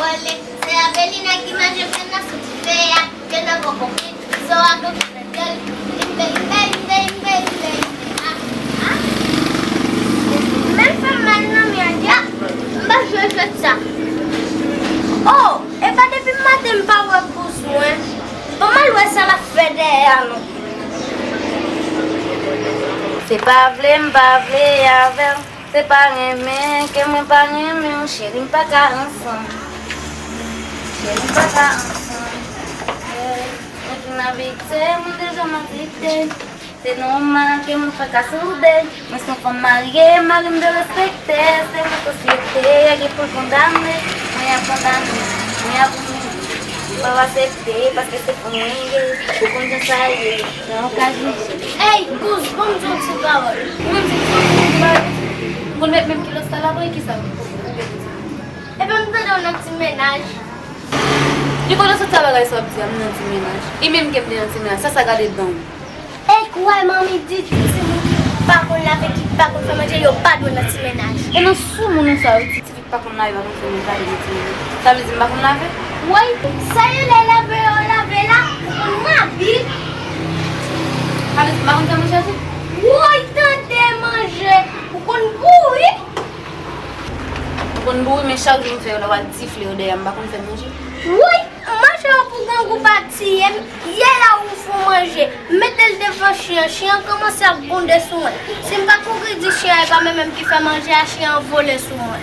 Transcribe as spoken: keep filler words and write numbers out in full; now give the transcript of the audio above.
Wale, se Avelina ki manje grenn nan sou dife a, grenn nan poko kwit, zo a gonfle nan dyòl, limbe, limbe, limbe, limbe, limbe, limbe, a, a. Men fè m mal nan men an, a, m pa jwe jwèt sa. Oh, epa depi maten m pa wè kouz mwen. Bon, m al wè sa l ap fè dèyè a non. Se pa vle m pa vle avè w. Se pa renmen ke mwen pa renmen w, cheri, m pa ka ansanm. Cheri, m pa ka ansanm. Eh, mwen fin abitye, mwen deja m abitye. Se nòmal ke mwen pa ka soude. Mwen se yon fanm marye, mari m dwe respekte. Se yon sosyete ki pou l kondane. Mwen ap kondane, mwen ap mouri. M p ap aksepte, paske se fanm mwen ye. Ou konn jan sa ye. Nan okazyon. Ey, kouz, ban m di yon ti pawòl. Ou menm se ki fanm mwen ye, ou pa vle di. M konn met menm kilòs sa la, bon, e kisa ou vle di? Epi m tande w nan ti mennaj. Ki kote w sot sa bagay sa w ap di a, m nan ti mennaj? E menm ke m te nan ti mennaj, sa sa gade dan w? Ey, kwè manmi di timoun ki pa konn lave, ki pa konn fè manje, yo pa dwe nan ti mennaj. E nan sou moun ou sa yo di ti fi k pa konn lave, pa konn fè manje, lave nan ti mennaj. Sa vle di m pa konn lave? Woy, sa yo lè lave yo lave la, ou konn mabi. Sa vle di m pa konn fè manje tou? Woy, tande manje, ou konn bouri. Ou konn bouri, men chak jou m fè yo la, w al tifle yo dèyè m, m pa konn fè manje. Woy, manje yo pou grangou pa tiye m. Yè la ou fè manje, m mete l devan chen an, chen an kòmanse ap gwonde sou mwen. Si m pa kouri di chen an, e pa mwen menm ki fè manje a, chen an vole sou mwen.